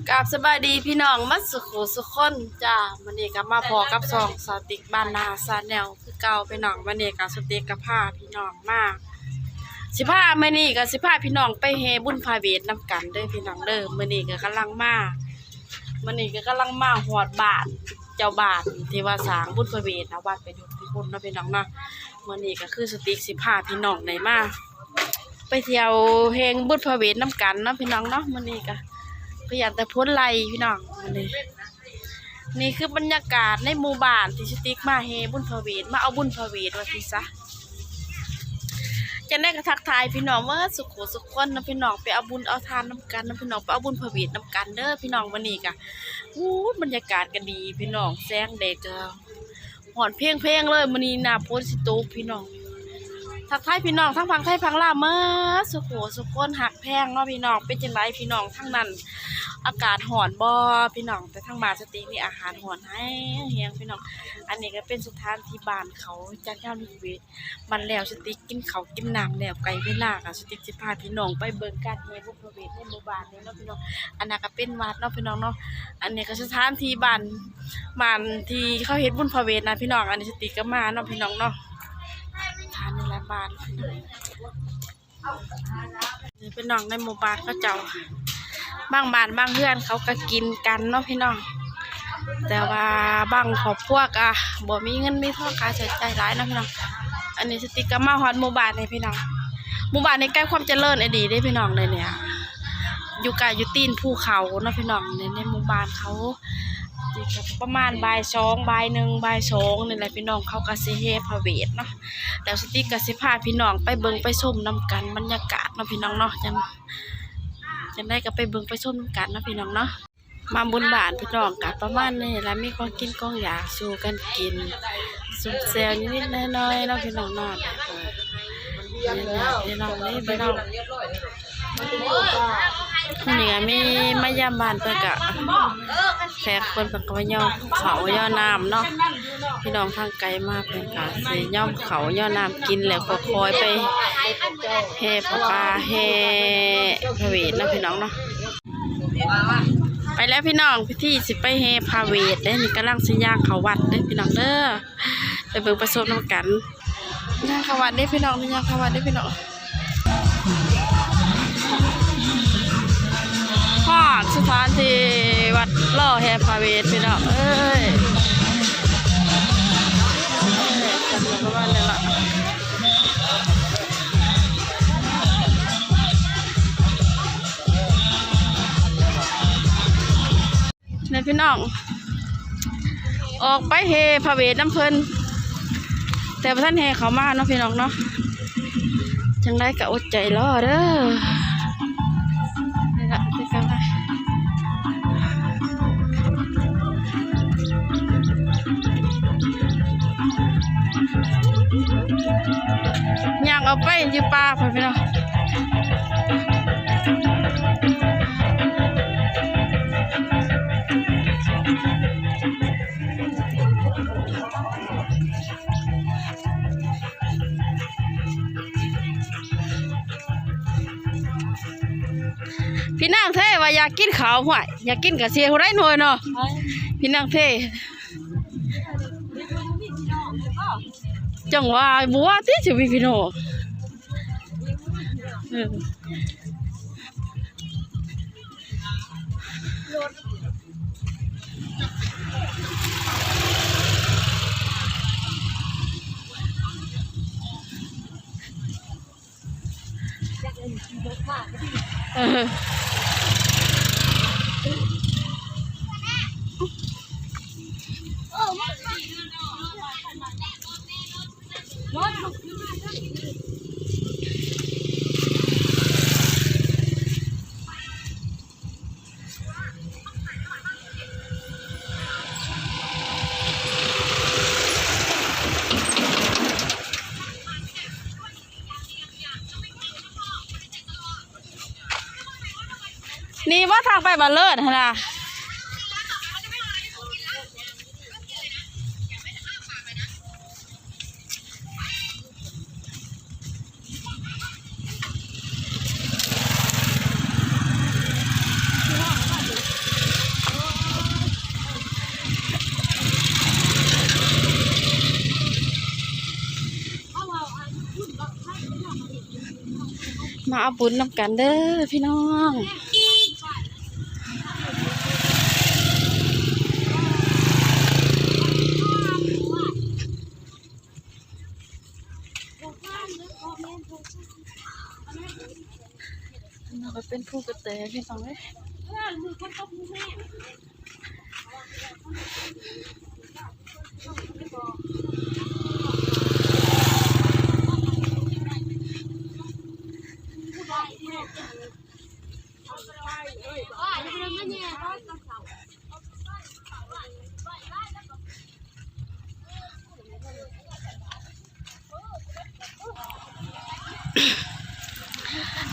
ກາບສະບາຍດີພີ່ນ້ອງໝົດສູ່ຄູ່ສູ່ຄົນຈ້າ. ມື້ນີ້ກໍມາພໍ້ກັບຊ່ອງສາວຕິກບ້ານນາແຊນແນວຄືເກົ່າພີ່ນ້ອງ. ມື້ນີ້ກໍສາວຕິກກໍພາພີ່ນ້ອງມາ ຊິພາ ມື້ນີ້ກໍຊິພາພີ່ນ້ອງໄປແຫ່ບຸນພະເວດນຳກັນເດີພີ່ນ້ອງເດີ. ມື້ນີ້ກໍກຳລັງມາ ມື້ນີ້ກໍກຳລັງມາຮອດບ້ານເຈົ້າບ້ານທີ່ວ່າສ້າງບຸນພະເວດນະ ວັດປະຍຸດພິຄຸນເນາະພີ່ນ້ອງເນາະ. ມື້ນີ້ກໍຄືສາວຕິກຊິພາພີ່ນ້ອງໄດ້ມາ ໄປທ່ຽວແຫ່ບຸນພະເວດນຳກັນເນາະພີ່ນ້ອງເນາະ. ມື້ນີ້ກະພະຍາດແຕ່ຝົນໄລ່ພີ່ນ້ອງ. ມື້ນີ້ ນີ້ຄືບັນຍາກາດໃນໝູ່ບ້ານທີ່ສາວຕິກມາແຫ່ບຸນພະເວດ ມາເອົາບຸນພະເວດວ່າຊັ້ນຊະ. ຈັ່ງໃດກໍທັກທາຍພີ່ນ້ອງເໝິດສູ່ຄູ່ສູ່ຄົນເນາະພີ່ນ້ອງ. ໄປເອົາບຸນເອົາທານນຳກັນເນາະພີ່ນ້ອງ ໄປເອົາບຸນພະເວດນຳກັນເດີພີ່ນ້ອງ. ມື້ນີ້ກະ ໂອ້ ບັນຍາກາດກໍດີພີ່ນ້ອງ ແສງແດດກໍ ຮ້ອນເພງໆເລີຍ. ມື້ນີ້ໜ້າຝົນຊິຕົກພີ່ນ້ອງ. ທັກທາຍພີ່ນ້ອງທັງຝັ່ງໄທຝັ່ງລາວເໝິດສູ່ຄູ່ສູ່ຄົນ ຮັກແພງເນາະພີ່ນ້ອງ. ເປັນຈັ່ງໃດພີ່ນ້ອງທາງນັ້ນ ອາກາດຮ້ອນບໍ່ພີ່ນ້ອງ? ແຕ່ທາງບ້ານສາວຕິກນີ້ອາກາດຮ້ອນແຮງໆພີ່ນ້ອງ. ອັນນີ້ກໍເປັນສະຖານທີ່ບ້ານເຂົາຈັດງານບຸນພະເວດ ບັດແລ້ວສາວຕິກກິນເຂົ້າກິນນ້ຳແລ້ວ ໃກ້ເວລາ ກໍສາວຕິກຊິພາພີ່ນ້ອງໄປເບິ່ງການແຫ່ບຸນພະເວດໃນໝູ່ບ້ານນີ້ເນາະພີ່ນ້ອງ. ອັນນັ້ນກໍເປັນວັດເນາະພີ່ນ້ອງເນາະ. ອັນນີ້ກໍສະຖານທີ່ບ້ານ ບ້ານທີ່ເຂົາເຮັດບຸນພະເວດນະພີ່ນ້ອງ. ອັນນີ້ສາວຕິກກໍມາເນາະພີ່ນ້ອງເນາະ ສະຖານທີ່ລະບ້ານ ນີ້ພີ່ນ້ອງ ໃນໝູ່ບ້ານເຂົາເຈົ້າ ບາງບ້ານບາງເຮືອນເຂົາກໍກິນກັນເນາະພີ່ນ້ອງ. ແຕ່ວ່າບາງຄອບຄົວກໍບໍ່ມີເງິນມີທອງຄ່າໃຊ້ຈ່າຍຫຼາຍເນາະພີ່ນ້ອງ. ອັນນີ້ສາວຕິກກໍມາຮອດໝູ່ບ້ານນີ້ພີ່ນ້ອງ. ໝູ່ບ້ານນີ້ໃກ້ຄວາມຈະເລີນອີ່ຫຼີເດ້ພີ່ນ້ອງເດ້. ນີ້ຢູ່ໃກ້ຢູ່ຕີນພູເຂົາເນາະພີ່ນ້ອງ. ໃນ ໃນໝູ່ບ້ານເຂົາ ປະມານບ່າຍສອງ ບ່າຍໜຶ່ງ ບ່າຍສອງນີ້ແຫຼະພີ່ນ້ອງ ເຂົາກໍຊິແຫ່ພະເວດເນາະ. ແລ້ວສາວຕິກກໍຊິພາພີ່ນ້ອງໄປເບິ່ງໄປຊົມນຳກັນ ບັນຍາກາດເນາະພີ່ນ້ອງເນາະ. ຈັ່ງ ຈັ່ງໃດກໍໄປເບິ່ງໄປຊົມນຳກັນເນາະພີ່ນ້ອງເນາະ. ມາບຸນບ້ານພີ່ນ້ອງກໍປະມານນີ້ລະ ມີຂອງກິນຂອງຢາກສູ່ກັນກິນ ຊຸມແຊວນິດໆໜ້ອຍໆເນາະພີ່ນ້ອງເນາະ. ເອີ ນີ້ແຫຼະພີ່ນ້ອງ ນີ້ພີ່ນ້ອງ ນີ້ກໍມີມາຢາມບ້ານ ເພິ່ນກໍແຂກເພິ່ນ ເພິ່ນກໍມາຍໍເຂົ້າຍໍນ້ຳເນາະພີ່ນ້ອງ. ທາງໄກມາເພິ່ນກໍຊິຍໍເຂົ້າຍໍນ້ຳກິນ ແລ້ວກໍຄ່ອຍໄປແຫ່ຜ້າປ່າ ແຫ່ພະເວດເນາະພີ່ນ້ອງເນາະ. ໄປແລ້ວພີ່ນ້ອງ ພິທີຊິໄປແຫ່ພະເວດເດ້. ນີ້ກຳລັງຊິຍ່າງເຂົ້າວັດເດ້ພີ່ນ້ອງເດີ ໄປເບິ່ງໄປຊົມນຳກັນ. ຍ່າງເຂົ້າວັດເດ້ພີ່ນ້ອງ ຍ່າງເຂົ້າວັດເດ້ພີ່ນ້ອງ. ຮອດສະຖານທີ່ວັດລໍແຫ່ພະເວດພີ່ນ້ອງເອີຍ. ປະມານນັ້ນລະ ນີ້ພີ່ນ້ອງ ອອກໄປແຫ່ພະເວດນຳເພິ່ນ ແຕ່ບໍ່ທັນແຫ່ເຂົ້າມາເນາະພີ່ນ້ອງເນາະ. ຈັ່ງໃດກໍອົດໃຈລໍເດີ. ນີ້ລະ ຍ່າງອອກໄປຢູ່ປ່າພຸ້ນພີ່ນ້ອງ. ພີ່ນາງເທວ່າຢາກກິນເຂົ້າ ຫ້ວຍ ຢາກກິນກະເສຍຜູ້ໃດໜ່ວຍເນາະ. ພີ່ນາງເທ ຈັ່ງວ່າ ບໍ່ວ່າຕິ ຊິມີພີ່ນ້ອງ. ເອີ. ເອີ. ນີ້ບໍ່ ທາງໄປບ້ານເລີດຫັ້ນນະ. ເອົາບຸນນຳກັນເດີພີ່ນ້ອງ. ເຮົາກໍເປັນພູກະແຕພີ່ນ້ອງເອີຍ.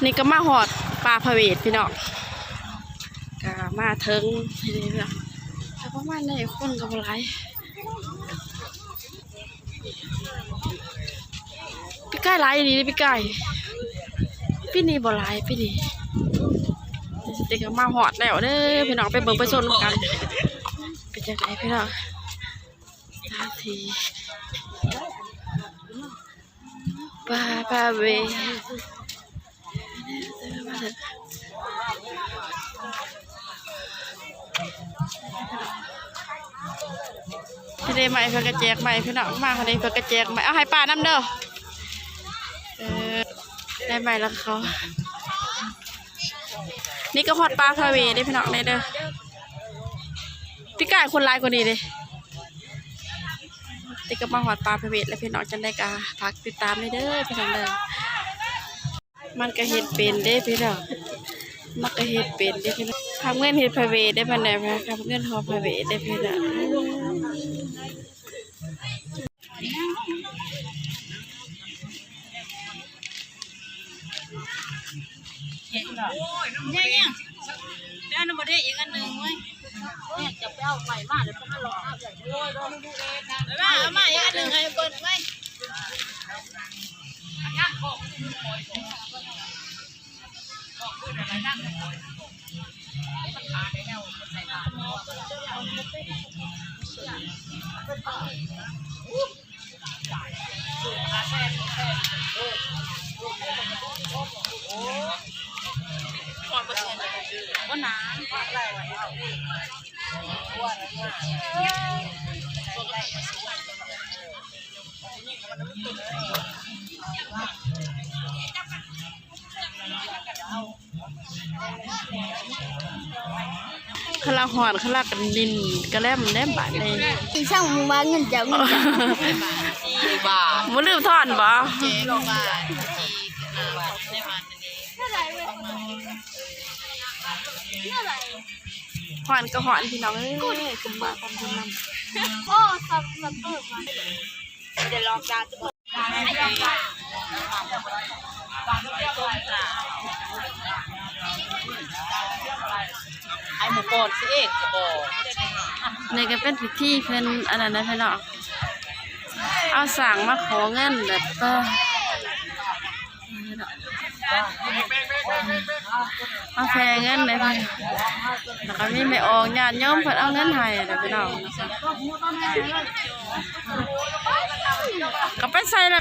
ນີ້ກໍມາຮອດປ່າພະເວດພີ່ນ້ອງ ກໍມາເຖິງນີ້ແຫຼະ ກໍປະມານນີ້ ຄົນກໍບໍ່ຫຼາຍ. ປີກາຍຫຼາຍອີ່ຫຼີເດ້ ປີກາຍ ປີນີ້ບໍ່ຫຼາຍ ປີນີ້. ແຕ່ກໍມາຮອດແລ້ວເດີພີ່ນ້ອງ ໄປເບິ່ງໄປຊົມນຳກັນ ເປັນຈັ່ງໃດພີ່ນ້ອງ. ສະຖານທີ່ປ່າພະເວດ ທີ່ໄດ້ໄມ້ເພິ່ນກໍແຈກໄມ້ພີ່ນ້ອງ ມາຄົນນີ້ເພິ່ນກໍແຈກໄມ້ ເອົາໃຫ້ປ້ານຳເດີ. ເອີ ໄດ້ໄມ້ແລ້ວເຂົາ ນີ້ກໍຮອດປ່າພະເວດເດ້ພີ່ນ້ອງ ນີ້ເດີ. ປີກາຍຄົນຫຼາຍກວ່ານີ້ເດ້. ນີ້ກໍມາຮອດປ່າພະເວດແລ້ວພີ່ນ້ອງ ຈັ່ງໃດກໍຝາກຕິດຕາມແດ່ເດີພີ່ນ້ອງເດີ. ມັນກໍເຮັດເປັນເດ້ພີ່ນ້ອງ ມັນກໍເຮັດເປັນເດ້ພີ່ນ້ອງ. ທຳເງິນເຮັດພະເວດເດ້ ເພິ່ນນະ ທຳເງິນຫໍພະເວດເດ້ພີ່ນ້ອງ. ແມ່ນຫຍັງ? ໄປເອົານ້ຳບໍ່ໄດ້ອີກອັນໜຶ່ງເວີຍ. ແມ່ນຈະໄປເອົາໄມ້ມາແລ້ວກໍມາຫຼອກເອົາ. ໄປມາ ເອົາມາອີກອັນໜຶ່ງໃຫ້ເພິ່ນເວີຍ. ຄະລະຮອດ ຄະລະກະດິນກະແລັມແນມບາດນີ້. ອີກຊ່າງວ່າເງິນເຈົ້າ ເງິນເຈົ້າ ບໍ່ລືມທອນບໍ? ຮ້ອນກໍຮ້ອນພີ່ນ້ອງເອີຍ ກຸມມາກັນນຳ. ໂອ້ ຊັບ ຊັບເປີມາ ໄດ້ລອກດາ. ໃຫ້ໝູ່ກ່ອນຊິເອງກໍບໍ່. ນີ້ກໍເປັນພິທີເພິ່ນອັນນັ້ນນະພີ່ນ້ອງ ເອົາຊ້າງມາຂໍເງິນແບບ ເອີ ມາແຜ່ເງິນໃຫ້ເພິ່ນ ແລ້ວກໍມີແມ່ອອກ ຍາດໂຍມເພິ່ນເອົາເງິນໃຫ້ນະພີ່ນ້ອງ. ກໍໄປໃສ່ລະ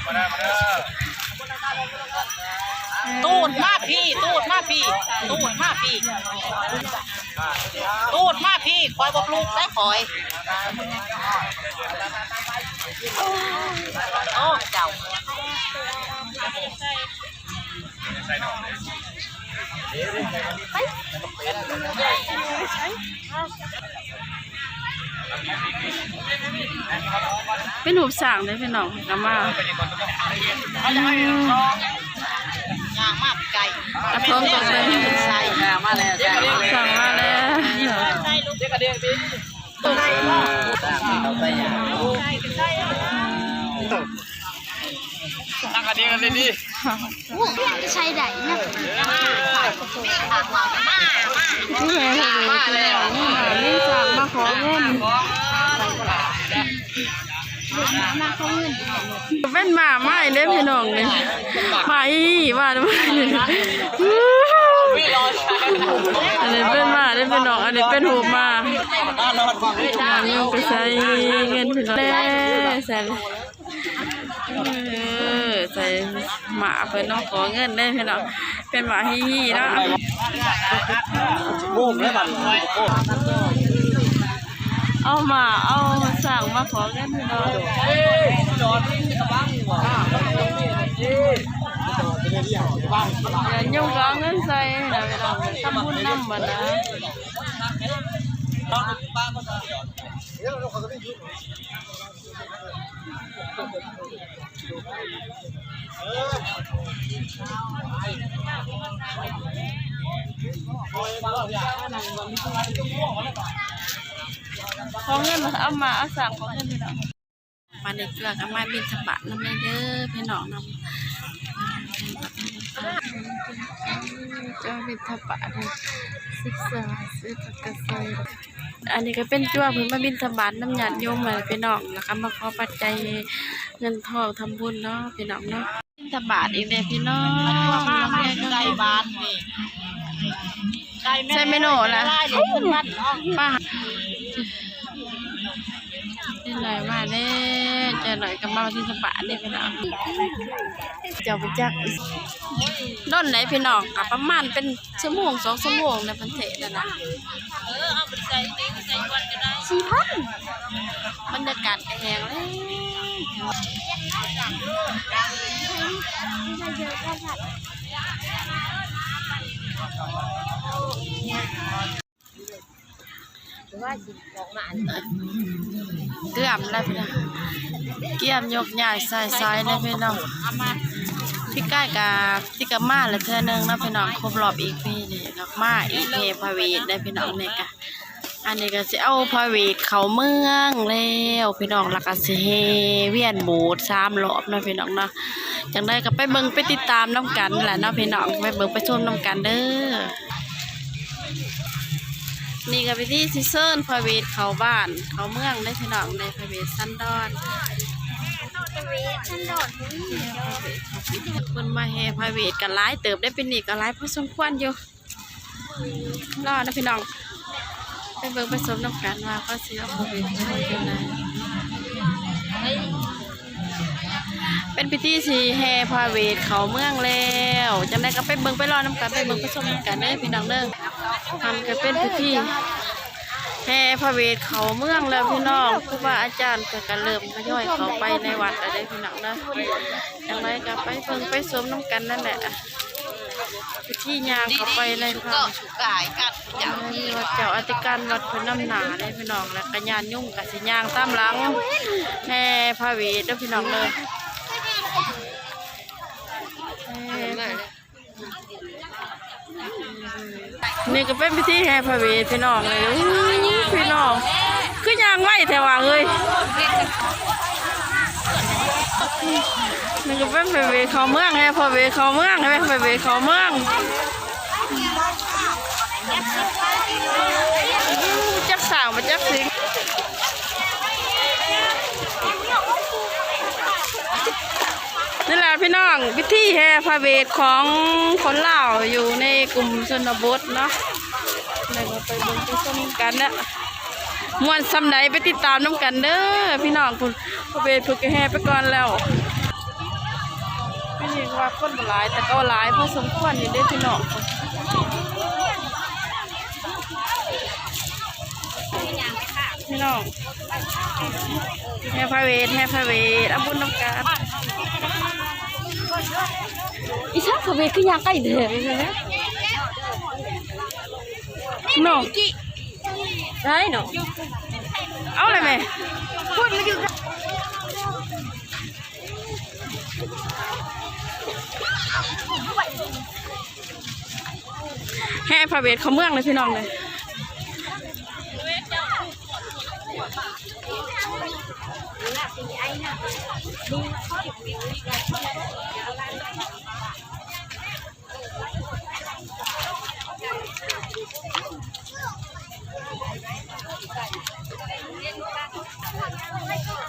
ຕູດມາພີ້ ຕູດມາພີ້ ຕູດມາພີ້ ຕູດມາພີ້ ຂ້ອຍບໍ່ປລູກໄດ້ຂ້ອຍ. ໂອ້ ເຈົ້າ. ເປັນຮູບຊ້າງເດ້ພີ່ນ້ອງ ນຳມາ ອືມ ຍ່າງມາໄກ ກະທົງກໍເປັນ ຊ້າງມາແລ້ວ ຊ້າງມາແລ້ວ. ຕັ້ງກະເດງກັນດີໆ. ໂອ້ ໃສ່ໄດ້ນະ ມີແມ່ເພິ່ນຢູ່ພີ່ນ້ອງ ມີສາວມາຂໍເງິນ ມາຂໍເງິນ. ເປັນໝາໄມ້ເດ້ພີ່ນ້ອງນີ້ ໝາອີ່ຫຍັງ ໝາ ອັນນີ້ເປັນໝາເດ້ພີ່ນ້ອງ ອັນນີ້ເປັນຮູບໝາ ໝາ ກະໃສ່ເງິນພີ່ນ້ອງ ແດ່ ໃສ່. ເອີ ໃສ່ໝ້າເພິ່ນເນາະ ຂໍເງິນເດ້ພີ່ນ້ອງ ເປັນໝ້າຮີໆເນາະ ໂອ້ ແມ່ນບັດ ເອົາໝ້າ ເອົາຊ້າງມາຂໍເງິນພີ່ນ້ອງ ຍາດໂຍມກໍເອົາເງິນໃສ່ນະພີ່ນ້ອງ ທຳບຸນນຳບັດນະ. ຂໍເງິນ ເອົາມາ ເອົາສ້າງ ຂໍເງິນພີ່ນ້ອງ. ມາໃນເທື່ອກໍມາບິນທະບາດນຳແດ່ເດີພີ່ນ້ອງນຳ ເຈົ້າບິນທະບາດ ສຶກສາ ຊື້ຜັກກະໄຊ. ອັນນີ້ກໍເປັນຈົວເພິ່ນມາບິນທະບາດນຳຍາດໂຍມຫັ້ນແຫຼະພີ່ນ້ອງ ແລ້ວກໍມາຂໍປັດໄຈເງິນທອງທຳບຸນເນາະພີ່ນ້ອງເນາະ. ບິນທະບາດອີກແລ້ວພີ່ນ້ອງ ມາໃສ່ບາດນີ້ ໃສ່ແມ່ໂນລະ ປ້າ ເປັນໄດມາແດ່ ເຈົ້າໜ້ອຍກໍມາບິນທະບາດເດ້ພີ່ນ້ອງ. ເຈົ້າໄປຈັກດົນໃດພີ່ນ້ອງ ກໍປະມານເປັນ ຊົ່ວໂມງສອງຊົ່ວໂມງນະ ເພິ່ນເທດນະ ເອີ ເອົາໄປໃສ່ໃນ ໃສ່ວັດກໍໄດ້ ສີ່ພັນ. ບັນຍາກາດກໍແຫ້ງແລ້ວ ກຽມແລ້ວພີ່ນ້ອງ ກຽມຍົກຍ້າຍໃສ່ຊອຍແລ້ວພີ່ນ້ອງ. ປີກາຍກະ ທີ່ກະມາແລ້ວເທື່ອໜຶ່ງເນາະພີ່ນ້ອງ ຄົບຮອບອີກປີນີ້ ມາອີກແຫ່ພະເວດໄດ້ພີ່ນ້ອງ. ນີ້ກະ ອັນນີ້ກະຊິເອົາພະເວດເຂົ້າເມືອງແລ້ວພີ່ນ້ອງ ແລ້ວກະຊິແຫ່ວຽນໂບດສາມຮອບເນາະພີ່ນ້ອງເນາະ. ຈັ່ງໃດກໍໄປເບິ່ງໄປຕິດຕາມນຳກັນແຫຼະເນາະພີ່ນ້ອງ ໄປເບິ່ງໄປຊົມນຳກັນເດີ. ນີ້ກໍເປັນພິທີຊິເຊີນພະເວດເຂົ້າບ້ານເຂົ້າເມືອງເດ້ພີ່ນ້ອງເດ້ ພະເວດສັນດອນ ພະເວດສັນດອນ. ເພິ່ນມາແຫ່ພະເວດກັນຫຼາຍເຕີບເດ້ ປີນີ້ກໍຫຼາຍພໍສົມຄວນຢູ່. ລໍນະພີ່ນ້ອງ ໄປເບິ່ງໄປຊົມນຳກັນວ່າເຂົາຊິເອົາພະເວດເຂົ້າເມືອງຈັ່ງໃດ. ເປັນພິທີຊິແຫ່ພະເວດເຂົ້າເມືອງແລ້ວ ຈັ່ງໃດກໍໄປເບິ່ງໄປລໍນຳກັນ ໄປເບິ່ງໄປຊົມນຳກັນເດີພີ່ນ້ອງເດີ. ມັນກໍເປັນພິທີແຫ່ພະເວດເຂົ້າເມືອງແລ້ວພີ່ນ້ອງ ຄູບາອາຈານເພິ່ນກໍເລີ່ມທະຍອຍເຂົ້າໄປໃນວັດແລ້ວເດ້ພີ່ນ້ອງເດີ. ຈັ່ງໃດກໍໄປເບິ່ງໄປຊົມນຳກັນນັ້ນແຫຼະ ພິທີຍ່າງເຂົ້າໄປໃນພະ ເຈົ້າອະທິການວັດເພິ່ນນຳໜ້າເດ້ພີ່ນ້ອງ ແລ້ວກໍຍາດໂຍມກໍຊິຍ່າງຕາມຫຼັງແຫ່ພະເວດເດີພີ່ນ້ອງເດີ. ນີ້ກໍເປັນພິທີແຫ່ພະເວດພີ່ນ້ອງເອີຍ. ອູ້ຍ ພີ່ນ້ອງ ຄືຍ່າງໄວແທ້ຫວາເອີຍ. ນີ້ກໍເປັນພະເວດເຂົ້າເມືອງ ແຫ່ພະເວດເຂົ້າເມືອງ ແຫ່ພະເວດເຂົ້າເມືອງ. ຈັກສ້າງບໍ່ຈັກສິງ. ນີ້ແຫຼະພີ່ນ້ອງ ພິທີແຫ່ພະເວດຂອງຄົນລາວຢູ່ໃນກຸ່ມຊົນນະບົດເນາະ. ແລ້ວກໍໄປເບິ່ງໄປຊົມກັນເນາະ ມ່ວນສ່ຳໃດໄປຕິດຕາມນຳກັນເດີພີ່ນ້ອງ. ພຸ້ນ ພະເວດເພິ່ນກໍແຫ່ໄປກ່ອນແລ້ວ. ປີນີ້ວ່າຄົນບໍ່ຫຼາຍ ແຕ່ກໍຫຼາຍພໍສົມຄວນຢູ່ເດ້ພີ່ນ້ອງ. ພີ່ນ້ອງ ແຫ່ພະເວດ ແຫ່ພະເວດ ເອົາບຸນນຳກັນ. ອີສັງພະເວດຄືຍ່າງໄກແທ້ເນາະ. ໄດ້ເນາະ ເອົາແລ້ວແມ່ ພຸ້ນມາຢູ່. ແຫ່ພະເວດເຂົ້າເມືອງເລີຍພີ່ນ້ອງເອີຍ.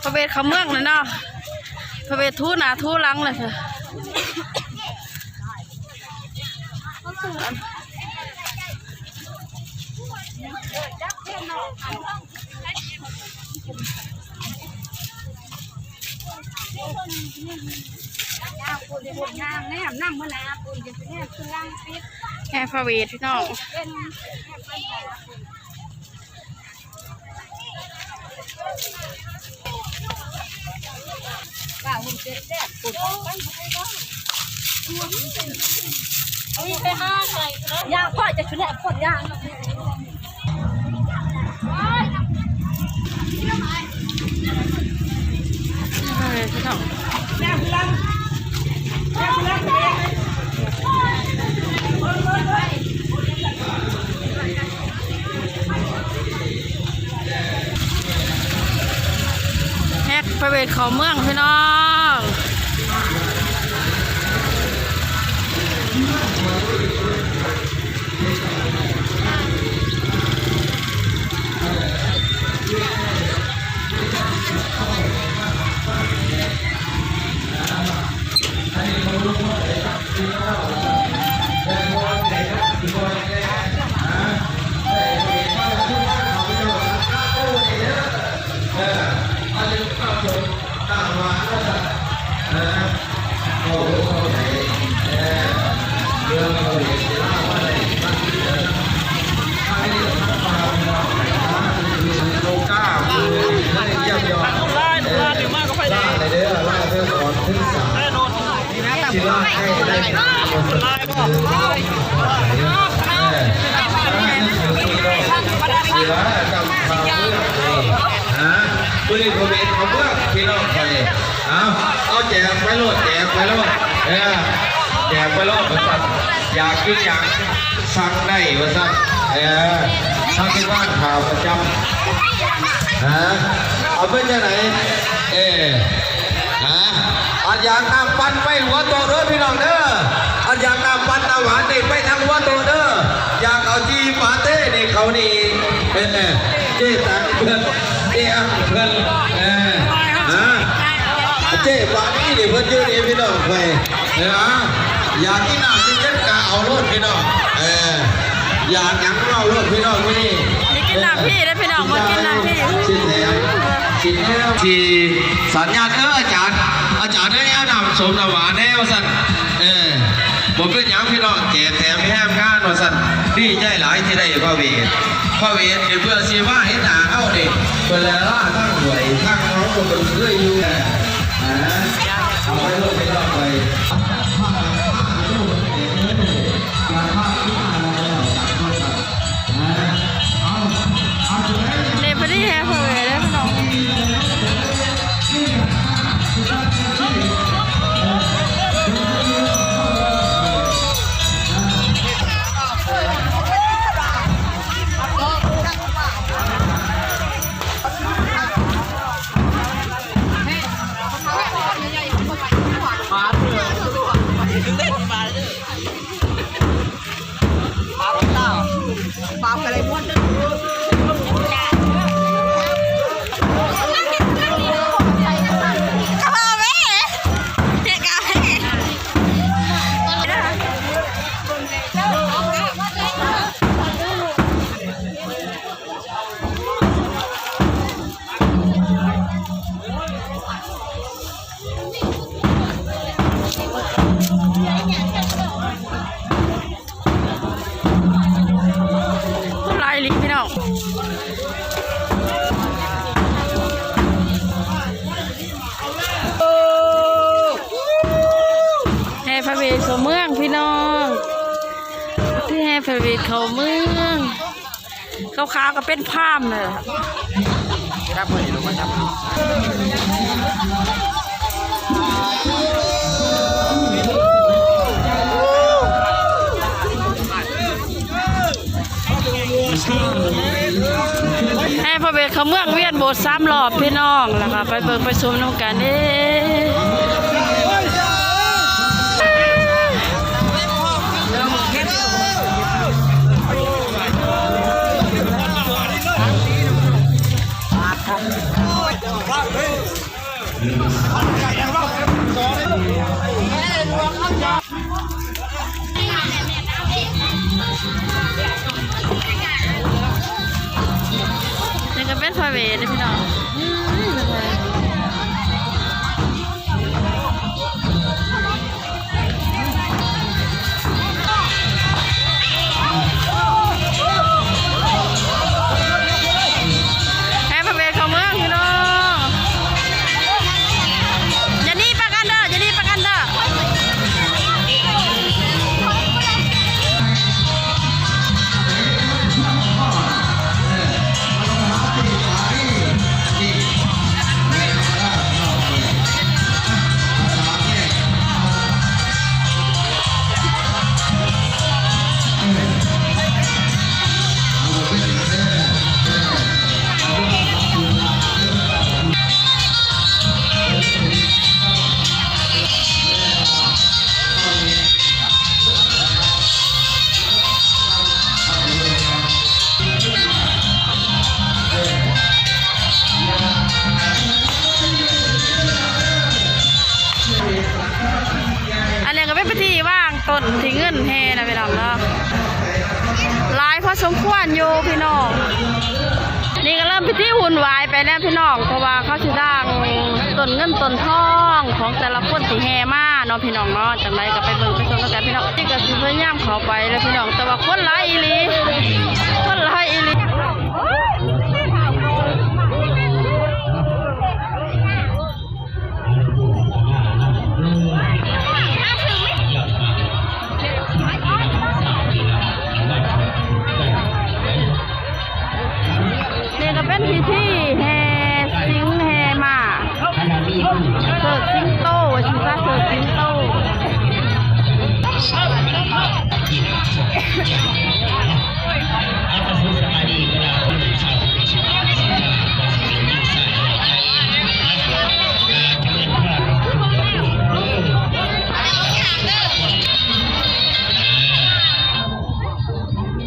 ພະເວດເຂົ້າເມືອງແລ້ວເນາະ ພະເວດຖູໜ້າຖູຫຼັງແລ້ວ. ເ ແຫ່ພະເວດພີ່ນ້ອງ. ແຫ່ພະເວດເຂົ້າເມືອງພີ່ນ້ອງ. ມື້ນີ້ໂຄວິດເຂົາເມືອງພີ່ນ້ອງຂ້ອຍ ເອົາ ເອົາແຈກໄປໂລດ ແຈກໄປໂລດ ເອີ ແຈກໄປໂລດ ວ່າຊັ້ນ ຢາກກິນຫຍັງສັ່ງໄດ້ ວ່າຊັ້ນ ເອີ ເຮົາເປັນຮ້ານຄ້າປະຈຳ ຮະ ເອົາເປັນຈັ່ງໃດ ເອີ ຮະ ອັນຢາກນ້ຳປັ່ນໄປຫົວໂຕະເດີພີ່ນ້ອງເດີ ອັນຢາກນ້ຳປັ່ນນ້ຳຫວານນີ້ໄປທາງຫົວໂຕະເດີ ຢາກເອົາຈີ່ປາເຕ້ນີ້ເຂົ້ານີ້ ເອີ ເຈ້ຕັງເພິ່ນ ເຈ້ອັງເພິ່ນ ເອີ ຮະ ເຈ້ປານີ້ນີ້ເພິ່ນຢູ່ນີ້ພີ່ນ້ອງຂ້ອຍ ເອີ ຢາກກິນນ້ຳເຢັນໆກະເອົາໂລດພີ່ນ້ອງ ເອີ ຢາກຫຍັງເວົ້າໂລດພີ່ນ້ອງມື້ນີ້ ໄດ້ກິນນ້ຳຟຣີເດ້ພີ່ນ້ອງ ມາກິນນ້ຳຟຣີ ຊິແຖມ ຊິແຖມ ທີ່ສັນຍານ ເອີ ອາຈານ ອາຈານເອີຍ ເອົານ້ຳສົ້ມນ້ຳຫວານແດ່ວ່າຊັ້ນ ເອີ ບໍ່ເປັນຫຍັງພີ່ນ້ອງ ແຈກແຖມແຮມງານວ່າຊັ້ນ ດີໃຈຫຼາຍທີ່ໄດ້ພະເວດ ພະເວດນີ້ເພື່ອຊິມາເຫັນໜ້າເຮົານີ້ ເພິ່ນລະລາທາງຫ້ວຍທາງເຮົາກໍບໍ່ເຄີຍຢູ່ ເອົາໄປໂລດໄປລອດໄປ ນີ້ພໍດີແຫ່ພະເວດເດ້ພີ່ນ້ອງ. ຫຼາຍອີ່ຫຼີພີ່ນ້ອງ ແຫ່ພະເວດເຂົ້າເມືອງພີ່ນ້ອງ ຄືແຫ່ພະເວດເຂົ້າເມືອງ. ຂາວໆກໍເປັນພາມເລີຍ ແຫ່ພະເວດເຂົ້າເມືອງ ວຽນໂບດສາມລອບພີ່ນ້ອງ ແລ້ວກໍໄປເບິ່ງໄປຊົມນຳກັນເດ້. ນີ້ກໍເປັນພະເວດເດ້ພີ່ນ້ອງ ອືມ. ກັນຢູ່ພີ່ນ້ອງ. ນີ້ກໍເລີ່ມພິທີວຸ່ນວາຍໄປແລ້ວພີ່ນ້ອງ ເພາະວ່າເຂົາຊິລ້າງຕົ້ນເງິນຕົ້ນທອງຂອງແຕ່ລະຄົນທີ່ແຫ່ມາເນາະພີ່ນ້ອງເນາະ. ຈັ່ງໃດກໍໄປເບິ່ງໄປຊົມນຳກັນພີ່ນ້ອງ. ນີ້ກໍຊິພະຍາຍາມເຂົ້າໄປແລ້ວພີ່ນ້ອງ ແຕ່ວ່າຄົນຫຼາຍອີ່ຫຼີ ຄົນຫຼາຍອີ່ຫຼີ. ນີ້ກໍເປັນພິທີແຫ່ສິງແຫ່ມ້າ ເສີດສິງໂຕ ວ່າຊິຊະ ເສີດສິງໂຕ.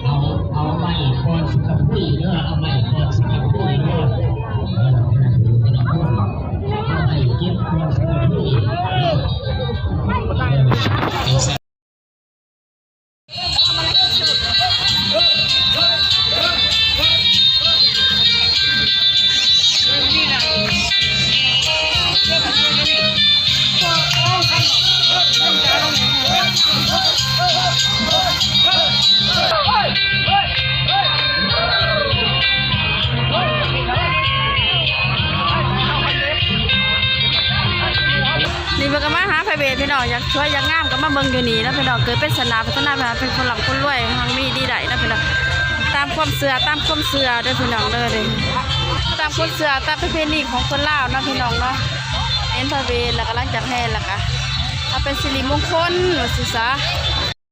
ເອົາ ເອົາໄມ້ກ່ອນຊິກະປຸ້ຍເດີ ເອົາໄມ້ກ່ອນຊິກະປຸ້ຍເດີ ເອົາໄມ້ເກັບກ່ອນຊິກະປຸ້ຍເດີ. ນີ້ເພິ່ນກໍມາຫາພະເວດພີ່ນ້ອງ ຢາກສວຍຢາກງາມກໍມາເບິ່ງຢູ່ນີ້ເນາະພີ່ນ້ອງ. ເກີດເປັນຊາດໜ້າພັດທະນາ ເວລາເປັນຄົນລ່ຳຄົນລວຍ ຮັ່ງມີດີໄດ້ເນາະພີ່ນ້ອງ. ຕາມຄວາມເຊື່ອ ຕາມຄວາມເຊື່ອເດີພີ່ນ້ອງເດີ. ນີ້ຕາມຄວາມເຊື່ອ ຕາມປະເພນີຂອງຄົນລາວເນາະພີ່ນ້ອງເນາະ. ເຫັນພະເວດແລ້ວກໍ ຫຼັງຈາກແຫ່ແລ້ວກໍ ເອົາເປັນສິລິມົງຄົນວ່າຊິຊະ.